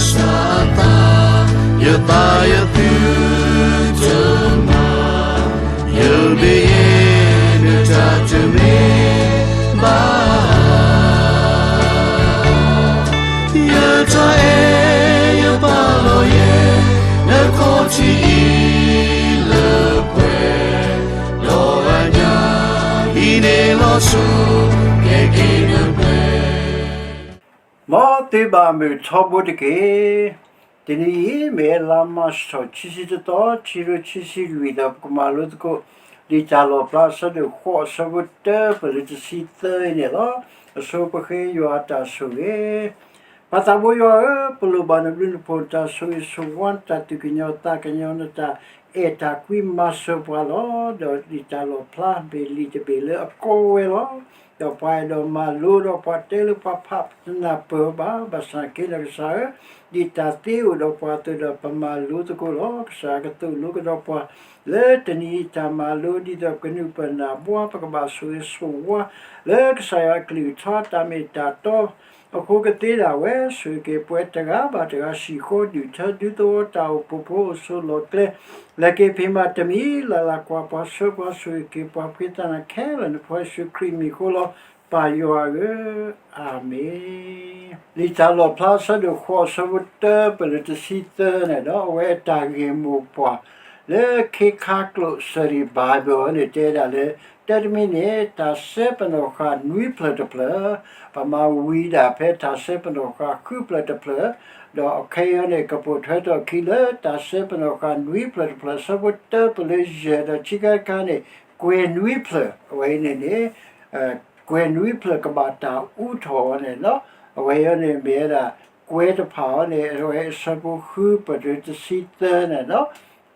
စၢသး, ယသးယသုတမၤ, ယမ့ၢ်နတၢ်တမ့ၢ်ဘၣ်, ယတၢ်အဲၣ်ယပာ်လီၤယဲ, နခီၣ်ထံးအံၤလၢပှဲၤ, ဒီးအညၣ်အံၤန့ၣ်လီၤစိၤ, ကဲက့ၤနပှဲၤ မ်သုဘၣ်မုာ်ထီဘိတက့ၢ်. တနံၤအံၤ မ့ၢ်လါမၢ်ၡး ခံဆံတသီ ခံကထိခံဆံလွံၢ်ဒီး ပကမၤလိသကိး လံာ်တၢ်လီၣ်ဖျါ အဆၢဒိၣ်ဃိး အဆၢဖိတၢပၢၢ်လၢတဆံသၢအံၤန့ၣ်လီၤ. အဆိပဃ့ယွၤအတၢ်ဆိၣ်ဂ့ၤ ပၢ်သးဘိယွၤဧၢ, ပလိၣ်ဘၣ်နဘျုးနဖှိၣ် နတၢ်ဆိၣ်ဂ့ၤဆိၣ်ဝါ နတၢ်သူၣ်ကညီၤသးကညီၤ နတၢ်အဲၣ်တၢ်ကွံမၤစၢၤပှၤလီၤ. ဒီးလံာ်တၢ်လီၣ်ဖျါ မ့ၢ်လံာ်တဘ့ၣ်လၢအကီဝဲလီၤ. ဒီးပှၤအဲၣ်ဒိးမၤလိဒီးပှၤတဲလၢပှၤဖးတနၢ်ပၢၢ်ဘၣ်, ဘၣ်ဆၣ်က့ဒီးကစၢ်ဧၢ, ဒ်တၢ်သ့အိၣ်ဒီးပှၤအသိးဒီး ပမၤလိသကိးလီၤ. ကစၢ်ကသိၣ်လိကဒီးပှၤ လၢတနံၤအံၤတၢ်မၤလိ ဒ်သိးကနုာ်ပၢၢ်နၢ်ဘှါ ပကဘၣ်ဆိၣ်ဂ့ၤဆိၣ်ဝါ လၢကစၢ်ယွၤအကလုၢ်ကထါ တၢ်မ့ၢ်တၢ်တီ အဃိကသ့ဒၣ်ဝဲ, ဆိၣ်ဂ့ၤက့ၤပှၤတဂၤဘၣ်တဂၤ ဟံၣ်ဃီဒုၣ်ထၢ ဒူသဝီ တၢ်အိၣ်ဖှိၣ်ဖိ အိၣ်ဆိးလီၢ်ကျဲ လဲၤက့ၤဖံးမၤတမံၤလၢ်လၢ် ကွၢ်ပှၤဆှၢပှၤ ဆိၣ်ဂ့ၤက့ၤပှၤဖှံသးနၤခဲလၢာ် နဖိယ့ၣ်ၡူးခရံာ်မံၤအဃိလီၤ. ပၢ်ယွၤဧၢ, အၤမ့ၣ်. လံာ်တၢ်လီၣ်ဖျါ အဆၢဒိၣ်ဃိး အဆၢဖိတၢပၢၢ်လၢတဆံသၢန့ၣ်ဒီး အဝဲအတၢ်ဂ့ၢ်မိၢ်ပှၢ် လၢခ့ခါကျိာ် study Bible န့ၣ် တဲဒၣ်လၢ တၢတမံၤန့ၣ် တၢ်စဲပနီၣ်ဃာ်နွံဖျၢၣ်တဖျၢၣ်, ပမၤဝံၤဒၣ်ဖဲတၢ်စဲပနီၣ်ဃာ်ဃုဖျၢၣ်တဖျၢၣ်, ဒီးခဲအံၤန့ၣ် ကပိာ်ထွဲထီၣ်အခံလၢ တၢ်စဲပနီၣ်ဃာ်နွံဖျၢၣ်တဖျၢၣ် အဆၢဖိတၢပၢၢ်လၢယဲၢ်ဒီးခံခါတခါန့ၣ် ကွဲၤနွံဖျၢၣ်, အဝဲအံၤန့ၣ်န့ၣ် ကွဲၤနွံဖျၢၣ်ကဘၣ်တၢ်အူထီၣ်အီၤန့ၣ်လီၤ. အဝဲအံၤန့ၣ်မ့ၢ်ဝဲဒၣ် ကွဲၤတဖၣ်အီၤန့ၣ် အဝဲအဆၢဖိဃုပၢၢ်တုၤလၢတဆံသၢန့ၣ်လီၤ.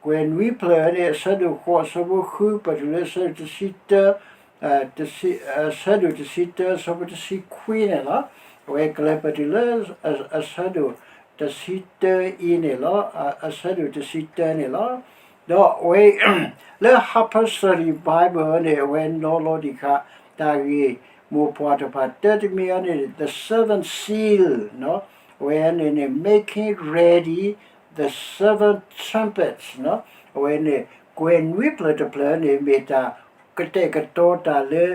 ကွဲၤနွံဖျၢၣ်အီၤန့ၣ် အဆၢဒိၣ်ဃိး အဆၢဖိဃုပၢၢ်တုၤလၢအဆၢဒိၣ်တဆံတၢ အဆၢဒိၣ်တဆံတၢ အဆၢဖိတဆံခွံန့ၣ်လီၤ. အဝဲကလဲၤပၢၢ်တုၤလၢ အဆၢဒိၣ်တဆံတၢအံၤန့ၣ်လီၤ. အဆၢဒိၣ်တဆံတၢန့ၣ်လီၤ. ဒီးအဝဲ လၢ Harper Study Bible န့ၣ် အဝဲနီၤလီၤတံၢ်ဃာ် တၢ်ဂ့ၢ်မိၢ်ပှၢ်တဖၣ် တၢတမံၤအံၤန့ၣ် the seventh seal အဝဲန့ၣ်န့ၣ် making ready the seven trumpets အဝဲန့ၣ် ကွဲၤနွံဖျၢၣ်တဖျၢၣ်န့ၣ် မ့ၢ်တၢ်ကတဲာ်ကတီၤတၢ်လၢ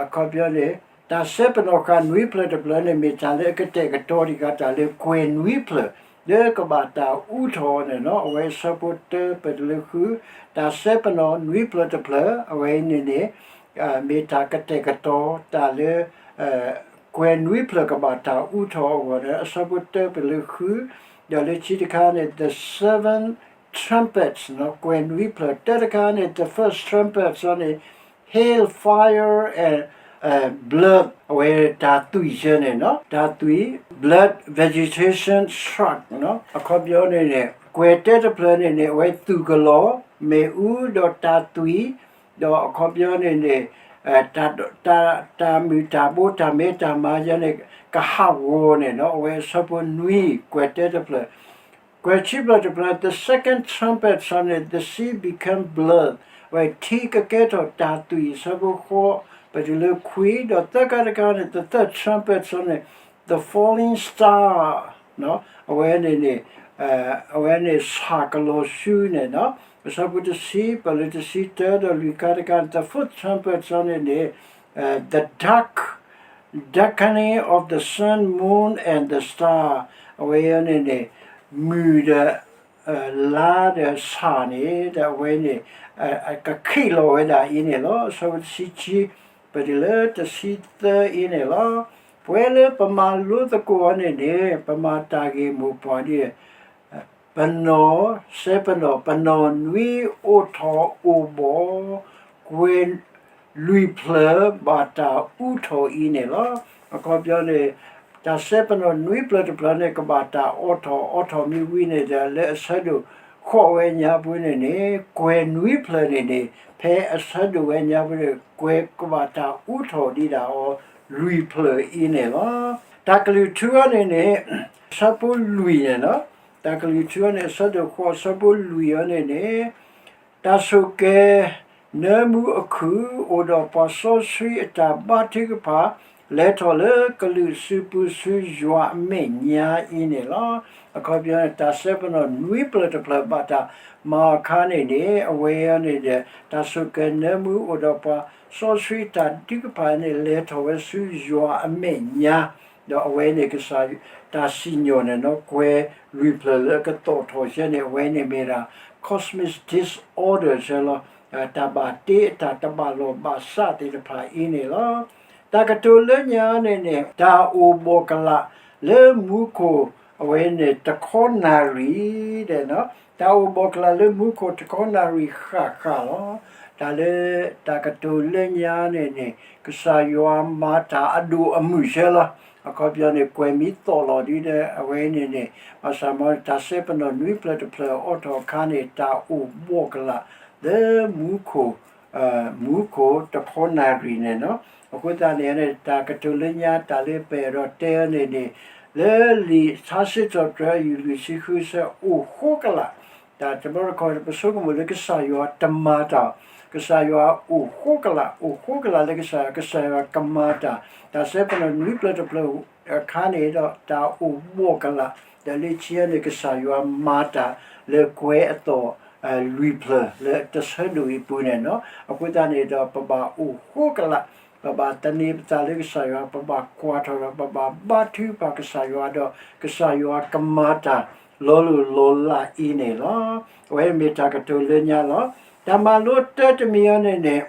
အခီပညီန့ၣ် တၢ်စဲပနီၣ်ဃာ်နွံဖျၢၣ်တဖျၢၣ်န့ၣ် မ့ၢ်တၢ်လၢအကတဲာ်ကတီၤတံၢ်ဃာ်တၢ်လၢကွဲၤနွံဖျၢၣ် လၢကဘၣ်တၢ်အူထီၣ်အီၤန့ၣ်လီၤ. အဝဲအဆၢဖိတၢပၢၢ်တုၤလၢဃု တၢ်စဲပနီၣ်နွံဖျၢၣ်တဖျၢၣ် အဝဲအံၤန့ၣ်န့ၣ် မ့ၢ်တၢ်ကတဲာ်ကတီၤတၢ်လၢ ကွဲၤနွံဖျၢၣ်ကဘၣ်တၢ်အူထီၣ်အဂီၢ်န့ၣ် အဆၢဖိတၢပၢၢ်လၢဃု ဒီးလၢခံတခါန့ၣ် the seven trumpets ကွဲၤနွံဖျၢၣ် တၢတခါန့ၣ် the first trumpet န့ၣ် hail, fire and blood အဝဲတၢ်သွံၣ်ဆၢန့ၣ်လီၤ. တၢ်သွံၣ် blood, vegetation struck အခီပညီန့ၣ်န့ၣ် ကွဲၤတၢတဖျၢၣ်န့ၣ်န့ၣ် အဝဲသူၣ်ကလီၤ မ့ၣ်အူဒီးတၢ်သွံၣ် ဒီးအခီပညီန့ၣ်န့ၣ် တၢ်မုၢ်တၢ်ဘိ တၢ်မဲတၢ်မါယဲန့ၣ် ကဟးဂီၤန့ၣ်လီၤ. အဝဲအဆၢဖိနွံ ကွဲၤတၢတဖျၢၣ် ကွဲၤခံဖျၢၣ်တဖျၢၣ် the second trumpet န့ၣ် the sea become blood အဝဲထံကကဲထီၣ်တၢ်သွံၣ် အဆၢဖိဃိး ပတုၤလၢခွံ ဒီးသၢခါတခါန့ၣ် the third trumpet န့ၣ် the falling star အဝဲန့ၣ်န့ၣ် အဝဲန့ၣ်ဆၣ်ကလီၤဆူန့ၣ်လီၤ. အဆၢဖိတဆံ ပတုၤလၢတဆံတၢ ဒီးလွံၢ်ခါတခါန့ၣ် the fourth trumpet န့ၣ်န့ၣ် the dark darkening of the sun, moon and the star အဝဲအံၤန့ၣ်န့ၣ် မုၢ်ဒီး လါဒီးဆၣ်န့ၣ် ဒီးအဝဲန့ၣ် ကခံးလီၤဝဲဒၣ်အံၤန့ၣ်လီၤ. အဆၢဖိတဆံခံ ပတုၤလၢတဆံသၢအံၤန့ၣ်လီၤ. ပဝဲလၢပမၤလိသကိးအီၤန့ၣ်န့ၣ် ပမၤတၢ်ဂ့ၢ်မိၢ်ပှၢ်ဒ် ပနီၣ် စဲပနီၣ် ပနီၣ်နွံအိၣ်ထီၣ်အိၣ်ဘီၣ် ကွဲၤလွံၢ်ဖျၢၣ်ဘၣ်တၢ်အူထီၣ်အံၤန့ၣ်လီၤ. အခီပညီန့ၣ် တၢ်စဲပနီၣ်နွံဖျၢၣ်တဖျၢၣ်န့ၣ် ကဘၣ်တၢ်အိးထီၣ် အိးထီၣ်မ့ၢ်ဝံၤန့ၣ်ဒီး လၢအဆၢဒိၣ်ဃိးဝဲညါပူၤန့ၣ်န့ၣ် ကွဲၤနွံဖျၢၣ်န့ၣ်န့ၣ် ဖဲအဆၢဒိၣ်ဝဲညါပူၤန့ၣ် ကွဲၤကဘၣ်တၢ်အူထီၣ်ဒံးဒၣ်အီၤလွံၢ်ဖျၢၣ်အံၤန့ၣ်လီၤ. တၢ်ကလုၢ်ထူအီၤန့ၣ်န့ၣ် အဆၢဖိလွံၢ်န့ၣ်လီၤ. တၢ်ကလုၢ်ထူအီၤန့ၣ် အဆၢဒိၣ်ဃိး အဆၢဖိလွံၢ်အီၤန့ၣ်န့ၣ် တၢ်ဆိၣ်ကဲၤနၢမူအခုၣ် အိၣ်ဒီးပှၤစီဆှံအတၢ်ဘါထုကဖၣ် လဲၤထီၣ်လၢကလုာ်စုပူၤစုယွၤအမဲာ်ညါအံၤန့ၣ်လီၤ. အခီပညီန့ၣ် တၢ်စဲပနီၣ်နွံဖျၢၣ်တဖျၢၣ်ဘၣ်တၢ်မၤအခါန့ၣ်န့ၣ် အဝဲအံၤန့ၣ်ဒီး တၢ်ဆိၣ်ကဲၤနၢမူအိၣ်ဒီးပှၤစီဆှံတၢ်ထုကဖၣ်န့ၣ် လဲၤထီၣ်ဝဲဆူယွၤအမဲာ်ညါ ဒီးအဝဲန့ၣ်ကစၢ်တၢ်စံၣ်ညီၣ်န့ၣ်နီၤ ကွဲၤလွံၢ်ဖျၢၣ်လၢအကသီၣ်ထီၣ်ဆဲန့ၣ် အဝဲန့ၣ်မ့ၢ်ဒၣ် cosmic disorder ဆဲလီၤ. တၢ်ဘၣ်တ့အတၢ်တဘၣ်လီၢ်ဘၣ်စးသ့ၣ်တဖၣ်အံၤန့ၣ်လီၤ. တၢ်ကတိၤလၢညါန့ၣ်န့ၣ် တၢ်အိၣ်ဘှီၣ်ကလာ်လၢမူခိၣ် အဝဲန့ၣ်တခီနၣ်ရံၣ်ဒီး တၢ်အိၣ်ဘှီၣ်ကလာ်လၢမူခိၣ်တခီနၣ်ရံၣ်ဃၣ်ဃၣ်လီၤ. တၢ်လၢတၢ်ကတိၤလၢညါန့ၣ်န့ၣ် ကစၢ်ယွၤမၤတၢ်အဒိၣ်အမုၢ်ဆဲလီၤ. အခီပညီန့ၣ် ကွဲၤမ့ၢ်သီၣ်လီၤဒ်ဒီး အဝဲန့ၣ်န့ၣ် ဘၣ်ဆၣ်မ့ၢ်တၢ်စဲပနီၣ်နွံဖျၢၣ်တဖျၢၣ်အိးထီၣ်အခါန့ၣ် တၢ်အိၣ်ဘှီၣ်ကလာ်လၢမူခိၣ် မူခိၣ်တခီနၣ်ရံၣ်န့ၣ်နီၤ. အဃိသတးန့ၣ် တၢ်ကတိၤလၢညါတၢ်လၢပအဲၣ်ဒိးတဲအီၤန့ၣ်န့ၣ် လၢလံာ်ထါစံးထီၣ်ပတြၢၤအယုၢ်လွံၢ်ဆံဃုဆၢ အိၣ်ဃိကလာ် တၢ်တဘျီတခီၣ် ပဆိကမိၣ်လၢကစၢ်ယွၤတမၤတၢ်, ကစၢ်ယွၤအိၣ်ဃိကလာ်, အိၣ်ဃိကလာ်လၢကစၢ်ယွၤ, ကစၢ်ယွၤကမၤတၢ်, တၢ်စဲပနီၣ်နွံဖျၢၣ်တဖျၢၣ်အခါန့ၣ်ဒီး တၢ်အိၣ်ဘှီၣ်ကလာ်, ဒီးလၢခံန့ၣ် ကစၢ်ယွၤမၤတၢ်လၢကွဲၤအသီၣ် လွံၢ်ဖျၢၣ်လၢတဆၢဒိၣ်အံၤအပူၤန့ၣ်နီၤ. အဃိသတးန့ၣ်ဒီး ပဘၣ်အိၣ်ဃိကလာ်, ပဘၣ်သန့ၤပသးလၢကစၢ်ယွၤ, ပဘၣ်ကွၢ်ထီၣ်ဒီး ပဘၣ်ဘါထုကဖၣ်ကစၢ်ယွၤဒီး ကစၢ်ယွၤကမၤတၢ် လီၤလိၢ်လီၤလးအံၤန့ၣ်လီၤ. အဝဲမ့ၢ်တၢ်ကတိၤလၢညါလီၤ. တၢ်မၤလိတၢတမံၤအံၤန့ၣ်န့ၣ်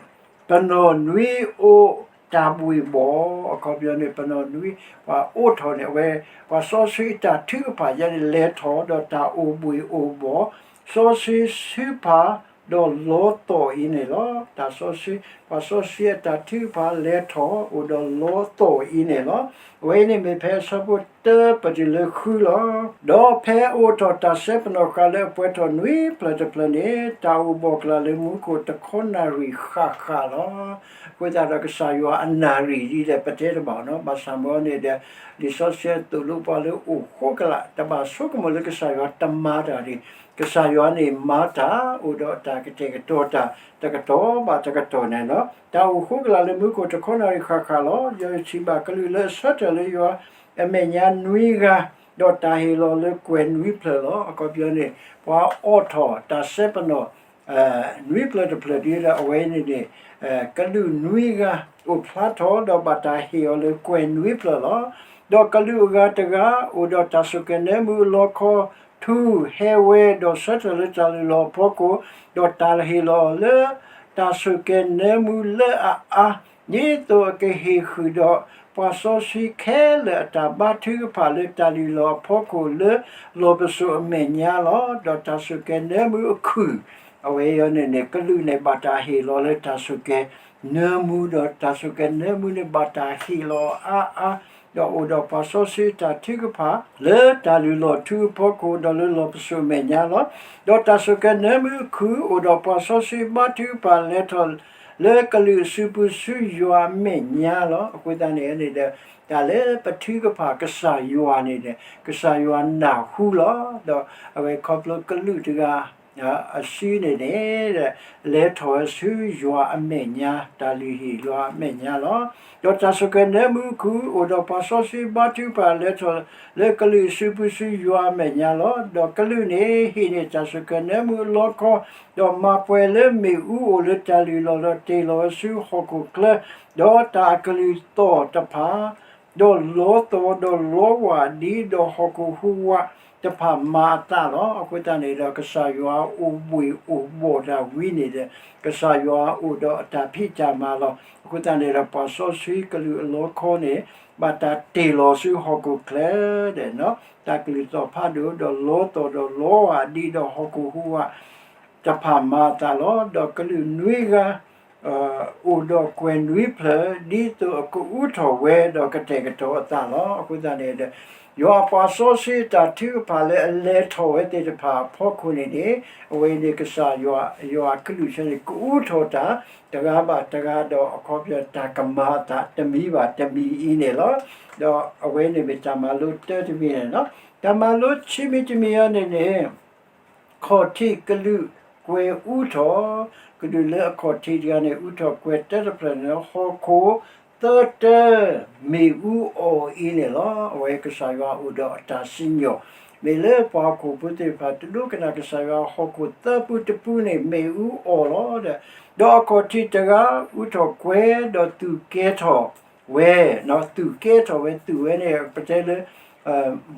ပနီၣ်နွံအိၣ်တၢ်ဘှံးဘှီၣ်, အခီပညီန့ၣ် ပနီၣ်နွံ ပှၤအိးထီၣ်န့ၣ် အဝဲ ပှၤစီဆှံအတၢ်ထုကဖၣ်ယဲန့ၣ် လဲၤထီၣ်ဒီးတၢ်အိၣ်ဘှံးအိၣ်ဘှီၣ်, စီဆှံဆူဖးဒီးလီသီၣ်အံၤန့ၣ်လီၤ. တၢ်စီဆှံ, ပှၤစီဆှံအတၢ်ထုကဖၣ်လဲၤထီၣ်အိၣ်ဒီးလီသီၣ်အံၤန့ၣ်လီၤ. အဝဲအံၤန့ၣ်မ့ၢ်ဖဲအဆၢဖိတၢပတုၤလၢဃုလီၤ. ဒီးဖဲအအိးထီၣ်တၢ်စဲပနီၣ်ဃာ်လၢအပှဲၤထီၣ်နွံဖျၢၣ်တဖျၢၣ်န့ၣ် တၢ်အိၣ်ဘှီၣ်ကလာ်လၢမူခိၣ်တခီနၣ်ရံၣ်ဃၣ်ဃၣ်လီၤ. အဃိသတးဒီးကစၢ်ယွၤအနၣ်ရံၣ်ဒ်လဲၣ်ပတဲတဘၣ်နီၤ, ဘၣ်ဆၣ်မ့ၢ်န့ၣ်ဒီး လံာ်စီဆှံသိၣ်လိပှၤလၢအိၣ်ဃိကလာ်, တဘၣ်ဆိကမိၣ်လၢကစၢ်ယွၤတမၤတၢ်ဒံး, ကစၢ်ယွၤန့ၣ်မၤတၢ် အိၣ်ဒီးတၢ်ကတဲာ်ကတီၤတၢ် တကတီၢ်ဘၣ်တကတီၢ်န့ၣ်လီၤ. တၢ်အိၣ်ဃိကလာ်လၢမူခိၣ်တခီနၣ်ရံၣ်ဃၣ်ဃၣ်လီၤ. ယွၤထံၣ်ဘၣ်ကလုာ်လၢအဆၢထၢၣ်လၢယွၤအမဲာ်ညါနွံဂၤ, ဒီးတၢ်ဟ့ၣ်လီၤလၢကွဲၤနွံဖျၢၣ်လီၤ. အခီပညီန့ၣ် ပှၤအိးထီၣ်တၢ်စဲပနီၣ် နွံဖျၢၣ်တဖျၢၣ်ဒ်ဒီးအဝဲန့ၣ်န့ၣ် ကလုာ်နွံဂၤ အိၣ်ဖျါထီၣ်ဒီးဘၣ်တၢ်ဟ့ၣ်အီၤလၢကွဲၤနွံဖျၢၣ်လီၤ. ဒီးကလုာ်အဂၤတဂၤ အိၣ်ဒီးတၢ်ဆိၣ်ကဲၤနၢမူအလီခီ ထူဟဲဝဲဒီးဆၢထၢၣ်လၢတၢ်လုၢ်လီၢ်အဖီခိၣ်, ဒီးတၢ်ဟ့ၣ်လီၤအီၤလၢ တၢ်ဆိၣ်ကဲၤနၢမူလၢအအါ, ဒ်သိးအကဟ့ၣ်ဃုာ်ဒီး ပှၤစီဆှံခဲလၢာ်အတၢ်ဘါထုကဖၣ်လၢတၢ်လုၢ်လီၢ်အဖီခိၣ်လၢလီၢ်ပစိာ်အမဲာ်ညါလီၤ. ဒီးတၢ်ဆိၣ်ကဲၤနၢမူအခုၣ်, အဝဲအံၤန့ၣ်န့ၣ် ကလုာ်န့ၣ်ဘၣ်တၢ်ဟ့ၣ်လီၤလၢတၢ်ဆိၣ်ကဲၤနၢမူ, ဒီးတၢ်ဆိၣ်ကဲၤနၢမူန့ၣ်ဘၣ်တၢ်ဟ့ၣ်လီၤအါအါ, ဒီးအိၣ်ဒီးပှၤစီဆှံတၢ်ထုကဖၣ် လၢတၢ်လုၢ်လီၢ်ထူအဖီခိၣ် ဒီးလၢလီၢ်ပစိာ်အမဲာ်ညါလီၤ. ဒီးတၢ်ဆိၣ်ကဲၤနၢမူအခုၣ် အိၣ်ဒီးပှၤစီဆှံဘါထုကဖၣ်လဲၤထီၣ် လၢကလုာ်အစုပူၤဆူယွၤအမဲာ်ညါလီၤ. အဃိသတးန့ၣ်န့ၣ်ဒီး တၢ်လၢပထုကဖၣ်ကစၢ်ယွၤန့ၣ်ဒီး ကစၢ်ယွၤနၢ်ဟူလီၤ. ဒီးအဝဲခီဖျိကလုာ်တဂၤ အစုန့ၣ်န့ၣ် လဲၤထီၣ်ဝဲဆူယွၤအမဲာ်ညါ, တၢ်လုၢ်ဟံၣ်ယွၤအမဲာ်ညါလီၤ. ဒီးတၢ်ဆိၣ်ကဲၤနၢမူအခုၣ် အိၣ်ဒီးပှၤစီဆှံဘါထုကဖၣ်လဲၤထီၣ် လၢကလုာ်အစုပူၤဆူယွၤအမဲာ်ညါလီၤ. ဒီးကလုာ်န့ၣ်ဟံးန့ၢ်တၢ်ဆိၣ်ကဲၤနၢမူအလီခီ, ဒီးမၤပှဲၤလၢမ့ၣ်အူအိၣ်လၢတၢ်လုၢ်လီၢ် ဒီးတ့ၢ်လီၤဝဲဆူဟီၣ်ခိၣ်ချၢ, ဒီးတၢ်အကလုၢ်သီၣ်တဖၣ် ဒီးလီသီၣ်ဒီးလီဝၢ်ဒ်ဒီးဟီၣ်ခိၣ်ဟူးဝးတဖၣ်မၤအသးလီၤ. အဃိသတးန့ၣ်ဒီး ကစၢ်ယွၤအိၣ်ဘှံးအိၣ်ဘှီၣ်တၢ်ဝံန့ၣ်ဒီး ကစၢ်ယွၤအိၣ်ဒီးအတၢ်ဖံးတၢ်မၤလီၤ. အဃိသတးန့ၣ်ဒီး ပှၤစီဆှံကလုာ်အလီခီန့ၣ် ဘၣ်တၢ်တ့ၢ်လီၤဆူဟီၣ်ခိၣ်ချၢဒီး တၢ်ကလုၢ်သီၣ်ဖးဒိၣ် ဒီးလီသီၣ်ဒီးလီဝၢ်ဒ်ဒီးဟီၣ်ခိၣ်ဟူးဝးတဖၣ်မၤအသးလီၤ. ဒီးကလုာ်နွံဂၤ အိၣ်ဒီးကွဲၤနွံဖျၢၣ် ဒ်သိးအကအူထီၣ်ဝဲဒီးကတဲာ်ကတီၤအသးလီၤ. အဃိသတးန့ၣ်ဒီး ယွၤအပှၤစီဆှံတၢ်ထုကဖၣ်လၢအလဲၤထီၣ်ဝဲသ့ၣ်တဖၣ်အဖီခိၣ်န့ၣ်န့ၣ် အဝဲန့ၣ်ကစၢ်ယွၤ ယွၤအကလုၢ်ဆၢန့ၣ် ကအူထီၣ်တၢ် တဂၤဘၣ်တဂၤဒီးအခီပညီတၢ်ကမၤအသးတမံၤဘၣ်တမံၤအံၤန့ၣ်လီၤ. ဒီးအဝဲန့ၣ်မ့ၢ်တၢ်မၤလိတၢတမံၤန့ၣ်လီၤ. တၢ်မၤလိခံမံၤတမံၤအံၤန့ၣ်န့ၣ် ခီၣ်ထံးကလုာ်ကွဲၤအူထီၣ်, ကလုာ်လၢအခီၣ်ထံးတဂၤန့ၣ် အူထီၣ်ကွဲၤတၢတဖျၢၣ်န့ၣ် ဟီၣ်ခိၣ် သၢတၢ မ့ၣ်အူအီၣ်အံၤန့ၣ်လီၤ. အဝဲကစၢ်ယွၤအိၣ်ဒီးအတၢ်စံၣ်ညီၣ် မ့ၢ်လၢပှၤဟီၣ်ခိၣ်ဖိသ့ၣ်တဖၣ် တဒိကနၣ်ကစၢ်ယွၤဟီၣ်ခိၣ်သၢပူတပူန့ၣ် မ့ၣ်အူအီၣ်လီၤ. ဒီးအခီၣ်ထံးတဂၤ အူထီၣ်ကွဲၤဒီးသူၣ်ကဲထီၣ်ဝဲ, ဒီးသူၣ်ကဲထီၣ်ဝဲ သူၣ်ဝဲန့ၣ် ပတဲလၢ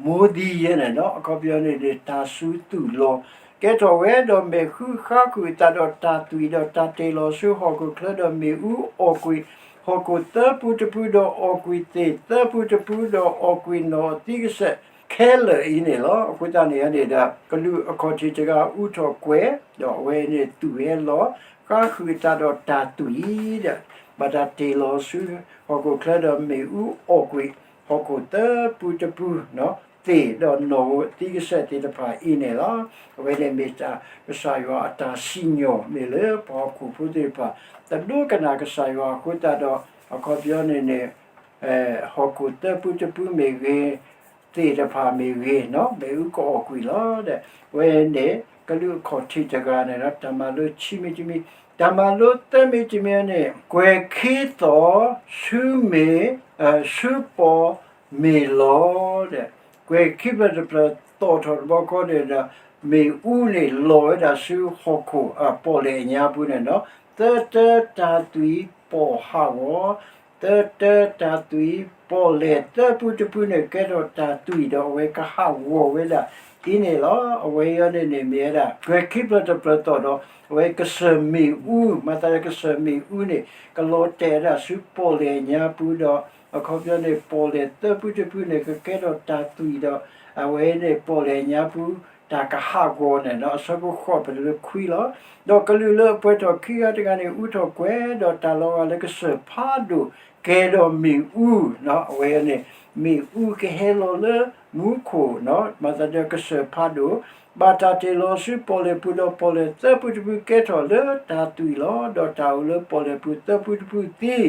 မိၢ်သံယဲန့ၣ်လီၤ. အခီပညီန့ၣ် တၢ်စူၤသူၣ်လီၤ ကဲထီၣ်ဝဲဒီးမဲာ်ဃုဃါဃုာ်အသးဒီးတၢ်သွံၣ်ဒီးတၢ်တ့ၢ်လီၤဆူဟီၣ်ခိၣ်ချၢဒီးမ့ၣ်အူအီၣ်ကွံာ် ဟီၣ်ခိၣ်သၢပူတပူဒီးအီၣ်ကွံာ်သ့ၣ်သၢပူတပူဒီးအီၣ်ကွံာ်နီၣ်အသံကစဲးခဲလၢာ်အံၤန့ၣ်လီၤ. အဃိသတးန့ၣ်န့ၣ်ဒီး ကလူးအခီၣ်ထံးတဂၤအူထီၣ်ကွဲၤ ဒီးအဝဲန့ၣ်သူၣ်ဟဲလီၤ ဃါဃုာ်အသးဒီးတၢ်သွံၣ်ဒီး ဘၣ်တၢ်တ့ၢ်လီၤဆူဟီၣ်ခိၣ်ချၢဒီးမ့ၣ်အူအီၣ်ကွံာ် ဟီၣ်ခိၣ်သၢပူတပူ သ့ၣ်ဒီးနီၣ်ဧိၤသံကစဲးသ့ၣ်တဖၣ်အံၤန့ၣ်လီၤ. အဝဲန့ၣ်မ့ၢ်တၢ်ကစၢ်ယွၤအတၢ်စံၣ်ညီၣ်မ့ၢ်လၢပှၤဟီၣ်ခိၣ်ဖိသ့ၣ်တဖၣ် တဒိကနၣ်ကစၢ်ယွၤအဃိသတးဒီး အခီပညီန့ၣ်န့ၣ် ဟီၣ်ခိၣ်သၢပူတပူမ့ၢ်ဂ့ၤ သ့ၣ်တဖၣ်မ့ၢ်ဂ့ၤ မ့ၣ်အူကအီၣ်ကွံာ်လီၤ. အဝဲန့ၣ် ကလူးအခီၣ်ထံးတဂၤန့ၣ်ဒီး တၢ်မၤလိခံမံၤတမံၤ, တၢ်မၤလိသၢမံၤတမံၤန့ၣ် ကွဲၤခံသီၣ်ဆူမ့ၢ် ဆူပီၣ်မ့ၢ်လီၤ. ကွဲၤခံဖျၢၣ်တဖျၢၣ်သီၣ်ထီၣ်တဘျီဃီန့ၣ်ဒီး မ့ၣ်အူန့ၣ်လီၤဝဲဒၣ်ဆူဟီၣ်ခိၣ်ပီၣ်လဲၣ်အညါပူၤန့ၣ်လီၤ. သၢတၢတၢ်သွံၣ်ပီၣ်ဟးဂီၤ သၢတၢတၢ်သွံၣ်ပီၣ်လဲၣ်သၢပူတပူန့ၣ် ကဲထီၣ်တၢ်သွံၣ်ဒီးအဝဲကဟးဂီၤဝဲဒၣ်အံၤန့ၣ်လီၤ. အဝဲအံၤန့ၣ်န့ၣ်မ့ၢ်ဝဲဒၣ် ကွဲၤခံဖျၢၣ်တဖျၢၣ်သီၣ်ဒီး အဝဲကစၢၢ်မ့ၣ်အူ မၤသးဒီးကစၢၢ်မ့ၣ်အူန့ၣ် ကလီၤတဲာ်ဝဲဒၣ်ဆူပီၣ်လဲၣ်အညါပူၤဒီး အခီပညီန့ၣ် ပီၣ်လဲၣ်သၢပူတပူန့ၣ် ကကဲထီၣ်တၢ်သွံၣ်ဒီး အဝဲန့ၣ်ပီၣ်လဲၣ်အညါပူၤ တၢ်ကဟးဂီၤန့ၣ်လီၤ. အဆၢဖိဃိးပတုၤလၢခွံလီၤ. ဒီးကလူးလၢအပှဲၤထီၣ်ခံဂၤတဂၤန့ၣ် အူထီၣ်ကွဲၤ ဒီးတၢ်လီၤဂာ်လၢကစၢၢ်ဖးဒိၣ်ကဲဒီးမ့ၣ်အူ, အဝဲန့ၣ် မ့ၣ်အူကဟဲလီၤလၢမူခိၣ် မၤသးဒီးကစၢၢ်ဖးဒိၣ် ဘၣ်တၢ်တ့ၢ်လီၤဆူပီၣ်လဲၣ်ပူၤဒီးပီၣ်လဲၣ်သၢပူတပူကဲထီၣ်လၢတၢ်သွံၣ်လီၤ. ဒီးတၢ်အိၣ်လၢပီၣ်လဲၣ်ပူၤသၢပူတပူသံ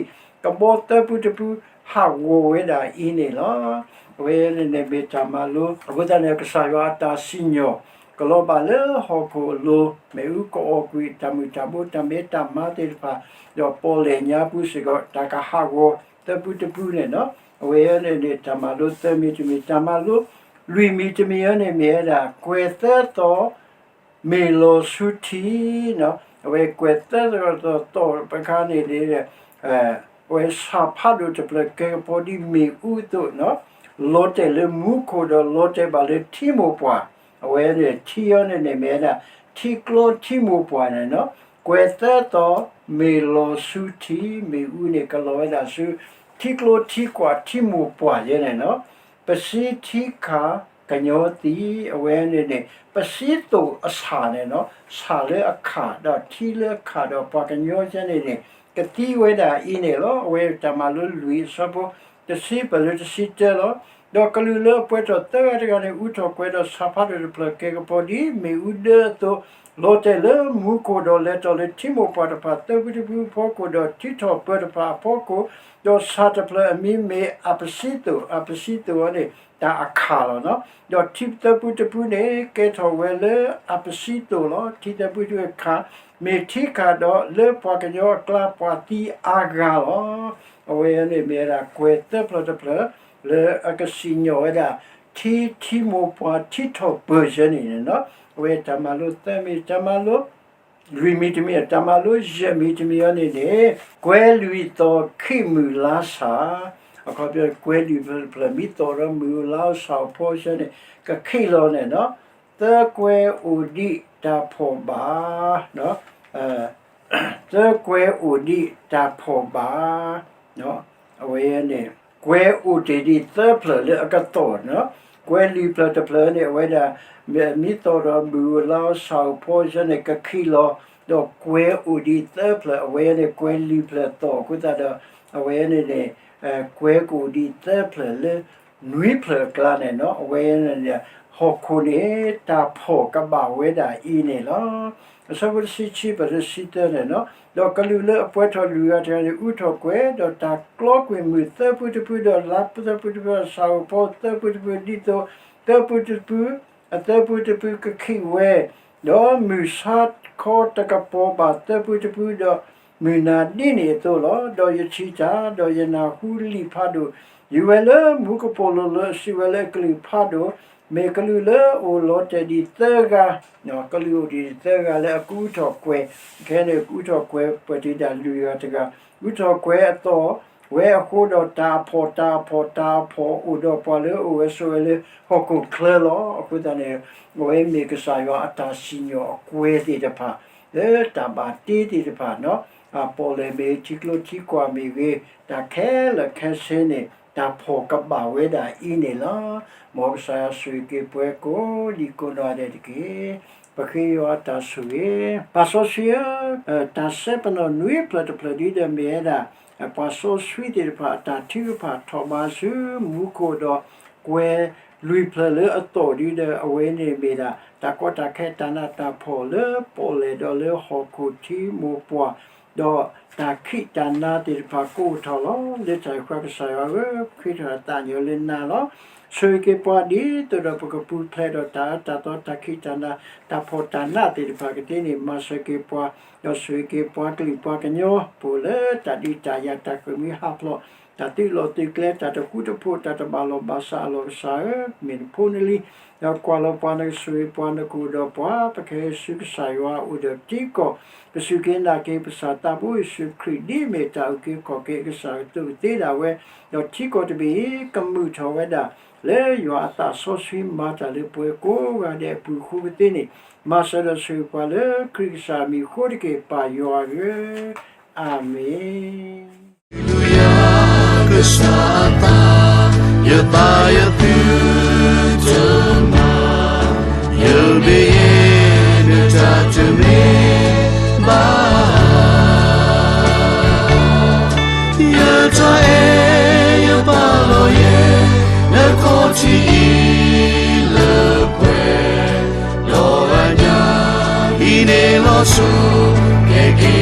ကဘီသၢပူတပူဟးဂီၤဝဲဒၣ်အံၤန့ၣ်လီၤ. အဝဲန့ၣ်န့ၣ်မ့ၢ်တၢ်မၤလိ အဃိသတးန့ၣ် ကစၢ်ယွၤအတၢ်စံၣ်ညီၣ် ကလီၤဘၣ်လၢဟီၣ်ခိၣ်အလိၤ မ့ၣ်အူကအီၣ်ကွံာ် တၢ်မုၢ်တၢ်ဘိ တၢ်မဲတၢ်မါသ့ၣ်တဖၣ် ဒီးပီၣ်လဲၣ်ညါပူၤစ့ၢ်ကီး တၢ်ကဟးဂီၤသၢပူတပူန့ၣ်လီၤ. အဝဲန့ၣ်န့ၣ် တၢ်မၤလိသၢမံၤတမံၤ, တၢ်မၤလိလွံၢ်မံၤတမံၤအံၤန့ၣ် မ့ၢ်ဝဲဒၣ် ကွဲၤသၢသီၣ် မ့ၢ်လီၤဆူထံ အဝဲကွဲၤသၢသီၣ်သီၣ်တခါန့ၣ် အဝဲဆၣ်ဖးဒိၣ်တဖျၢၣ်ကဲကပီၤဒ်မ့ၣ်အူအသိး လီၤတဲာ်လၢမူခိၣ်ဒီးလီၤတဲာ်ဘၣ်လၢထံမိၢ်ပှၢ်, အဝဲန့ၣ်ထံအံၤန့ၣ်န့ၣ်မ့ၢ်ဝဲဒၣ် ထံကျိထံမိၢ်ပှၢ်န့ၣ်လီၤ. ကွဲၤသၢသီၣ် မ့ၢ်လီၤဆူထံ မ့ၣ်အူန့ၣ်ကလီၤဝဲဒၣ်ဆူ ထံကျိထံကွၢ်ထံမိၢ်ပှၢ်ယဲန့ၣ်လီၤ. ပစံထံခၣ်ကညီသံ အဝဲန့ၣ်န့ၣ် ပစံသိၣ်အဆၣ်န့ၣ်လီၤ. ဆၣ်လၢအခၣ်ဒီးထံလၢအခၣ်ဒီးပှၤကညီယဲန့ၣ်န့ၣ် ကသံဝဲဒၣ်အံၤန့ၣ်လီၤ. အဝဲတၢ်မၤလိလွံၢ်အဆၢဖိ တဆံပၢၢ်လၢတဆံတၢလီၤ. ဒီးကလူးလၢအပှဲၤထီၣ်သၢဂၤတဂၤန့ၣ် အူထီၣ်ကွဲၤဒီးဆၣ်ဖးဒိၣ်တဖျၢၣ်ကဲကပီၤဒ်မ့ၣ်အူဒၢအသိး လီၤတဲာ်လၢမူခိၣ်ဒီးလဲၤထီၣ်လၢထံမိၢ်ပှၢ်တဖၣ်သၢပူတပူအဖီခိၣ် ဒီးထံထီၣ်ပၢၤတဖၣ်အဖီခိၣ်, ဒီးဆၣ်တဖျၢၣ်အမံၤမ့ၢ်အပစံသိၣ်, အပစံသိၣ်အံၤန့ၣ် တၢ်အခၣ်လီၤ. ဒီးထံသၢပူတပူန့ၣ် ကဲထီၣ်ဝဲလၢအပစံသိၣ်လီၤ. ထံသၢပူတပူအခၣ် မ့ၢ်ထံခၣ်ဒီးလၢပှၤကညီအကျါပှၤသံအါဂၤလီၤ. အဝဲန့ၣ်မ့ၢ်ဝဲဒၣ်ကွဲၤသၢဖျၢၣ်တဖျၢၣ် လၢအကစံၣ်ညီၣ်ဝဲဒၣ် ထံထံမိၢ်ပှၢ်ထံထီၣ်ပၢၤယဲန့ၣ်န့ၣ်လီၤ. အဝဲတၢ်မၤလိသၢမံၤ တၢ်မၤလိ လွံၢ်မံၤတမံၤ တၢ်မၤလိယဲၢ်မံၤတမံၤအံၤန့ၣ်န့ၣ် ကွဲၤလွံၢ်သီၣ်ခံးမုၢ်လါဆၣ်, အခီပညီကွဲၤလွံၢ်ဖျၢၣ်တဖျၢၣ် မ့ၢ်သီၣ်ဒီးမုၢ်လါအီၤဆၣ်အဖီယဲန့ၣ် ကခံးလီၤန့ၣ်လီၤ. သၢကွဲၤအိၣ်ဒံးတၢ်ဖီၣ်ဘၣ်, သၢကွဲၤအိၣ်ဒံးတၢ်ဖီၣ်ဘၣ်, အဝဲန့ၣ် ကွဲၤအိၣ်တ့ၢ်ဒံးသၢဖျၢၣ်လၢအကသီၣ်န့ၣ်လီၤ. ကွဲၤလွံၢ်ဖျၢၣ်တဖျၢၣ်န့ၣ် အဝဲဒၣ် မ့ၢ်သီၣ်ဒီးမုၢ်လါအီၤဆၣ်အဖီယဲန့ၣ် ကခံးလီၤ, ဒီးကွဲၤအိၣ်ဒံးသၢဖျၢၣ် အဝဲန့ၣ် ကွဲၤလွံၢ်ဖျၢၣ်သီၣ်အဃိသတးဒီး အဝဲန့ၣ်န့ၣ် ကွဲၤကအိၣ်ဒံးသၢဖျၢၣ်လၢ နွံဖျၢၣ်အကျါန့ၣ်လီၤ. အဝဲန့ၣ် ဟီၣ်ခိၣ်န့ၣ် တၢ်ဖီၣ်ကဘၣ်ဝဲဒၣ်အံၤန့ၣ်လီၤ. အဆၢဖိတဆံခံ ပတုၤတဆံသၢန့ၣ်လီၤ. ဒီးကလူးလၢအပှဲၤထီၣ်လွံၢ်ဂၤတဂၤန့ၣ် အူထီၣ်ကွဲၤ ဒီးတၢ်ကျီကွံာ်မုၢ်သၢပူတပူ ဒီးလါသၢပူတပူ ဒီးဆၣ်ဧိၤဖီသၢပူတပူ ဒ်သိး သၢပူတပူ အသၢပူတပူကခံးဝဲ, ဒီးမုၢ်ဆါခီတကပီၤဘၣ်သၢပူတပူ ဒီး မုၢ်နၤဒ်န့ၣ်အသိးလီၤ. ဒီးယထံၣ်တၢ်, ဒီးယနၢ်ဟူလံာ်ဖးဒိၣ်, ယုၢ်ဝဲလၢမူကပိာ်လိၤလၢအစံးဝဲလၢအကလုၢ်ဖးဒိၣ်, မ့ၢ်ကလူးလၢအအိၣ်လီၤတဲာ်ဒံးသၢဂၤ, ကလူးအိၣ်ဒံးသၢဂၤလၢအကအုထီၣ်ကွဲၤ, ခဲအံၤန့ၣ် ကအုထီၣ်ကွဲၤပှဲၤတုၤဒၣ်လွံၢ်ဂၤတဂၤ, အုထီၣ်ကွဲၤအသီၣ်ဝဲအဃိဒီး တၢ်အဖှီၣ်တၢ်အဖှီၣ်တၢ်အဖှီၣ်အိၣ်ဒီးပှၤလၢအအိၣ်ဝဲဆိးဝဲလၢဟီၣ်ခိၣ်ချၢလီၤ. အဃိသတးန့ၣ် အဝဲမ့ၢ်ကစၢ်ယွၤအတၢ်စံၣ်ညီၣ်အကွဲၤသ့ၣ်တဖၣ် လၢတၢ်ဘၣ်တ့သ့ၣ်တဖၣ်, အပီၣ်လဲၣ်မ့ၢ်ဂ့ၤ ထံကျိထံကွၢ်မ့ၢ်ဂ့ၤ, တၢ်ခဲလၢာ်ခဲဆ့န့ၣ် တၢ်ဖှီၣ်ကဘၣ်ဝဲဒၣ်အံၤန့ၣ်လီၤ. မ်ကစၢ်ယွၤဆိၣ်ဂ့ၤက့ၤပှၤကိးဒံကိးနီၢ်ဂၤဒဲးတက့ၢ်. ပဃ့ယွၤအတၢ်ဆိၣ်ဂ့ၤ, ပၢ်စီဆှံဧၢ, တၢ်စဲပနီၣ်နွံဖျၢၣ်တဖျၢၣ်ဒ်ဒီးမ့ၢ်ဝဲဒၣ် ပှၤစီဆှံသ့ၣ်တဖၣ်အတၢ်ထုကဖၣ်ထီၣ်ဘးဆူမူခိၣ်ဒီး ကွဲၤလွံၢ်ဖျၢၣ်လၢအသီၣ်ဒ်ဒီး အဝဲန့ၣ်မ့ၢ်ဒၣ် တၢ်ကီတၢ်ခဲတၢ်နးတၢ်ဖှီၣ်လၢပီၣ်လဲၣ်ဒီးလၢဟီၣ်ခိၣ်ထံမိၢ်ပှၢ်, ဒီးတၢ်ခံးတၢ်နၤသ့ၣ်တဖၣ်ကအိၣ်ထီၣ်လီၤ. လၢတၢ်အံၤဃီကစၢ်ယွၤဧၢ, ပဃ့ထီၣ်အသးန့ၣ်လၢနၤလီၤ. ဆိၣ်ဂ့ၤက့ၤပှၤဒ်သိးဒီးပကပူၤဖျဲးဒီးတၢ်အၢတၢ်သီ တၢ်ခံးတၢ်နၤ တၢ်ဖှီၣ်တၢ်နးသ့ၣ်တဖၣ်ကသ့န့ၣ် မၤစၢၤက့ၤပှၤ, ဒီးဆိၣ်ဂ့ၤက့ၤပှၤကလုာ်ပှၤကညီ ပအိၣ်လၢတၢ်ဒုးတၢ်ယၤ တၢ်ဃ့ၢ်မှံဟးဖျိး တၢ်သုးလီၢ်သုးကျဲ တၢ်တဃူတဖိး တၢ်တဘၣ်လိာ်ဘၣ်စးအလီၢ် ကစၢ်ဧၢ, မ့ၢ်နဖိနလံၤ, ဒီးကွၢ်လီၤပှၤ နကဆိၣ်ဂ့ၤပှၤ နကအိၣ်ဒီးပှၤ, ပကဟဲဆူကစၢ်ယွၤအအိၣ်ဒီးတံၤကီၢ်, ကစူၢ်က့ၤနာ်က့ၤပကစၢ်သးဘိယ့ၣ်ၡူးခရံာ် ဒ်အမ့ၢ်တၢ်အုၣ်က့ၤခီၣ်က့ၤအကစၢ်ကသိးကသ့ဒၣ်ဝဲ, ဒီးထံကီၢ်တဘ့ၣ်အံၤ ကမုာ်ထီၣ်ဝဲဒၣ် လၢယွၤအသးစီဆှံမၤတၢ်လၢပှၤကိးဂၤဒဲးအပူၤအဃိကသ့န့ၣ်, မၤစၢၤဒီးဆိၣ်ဂ့ၤပှၤလၢခရံာ်ကစၢ်အမံၤအဃိတက့ၢ် ပၢ်ယွၤဧၢ, အၤမ့ၣ်. ဟ့ၣ်လူယၤ ကစၢ်အသး, ယသးယသုတမၤ, ယမ့ၢ်ယဲ နတၢ်တမ့ၢ်ဘၣ်. ယတၢ်အဲၣ်ယပာ်လီၤယဲ နခီၣ်ထံးအံၤလၢပှဲၤ ဒီးအညါ ဟံးန့ၢ်လီၤစိၤ ကဲက့ၤ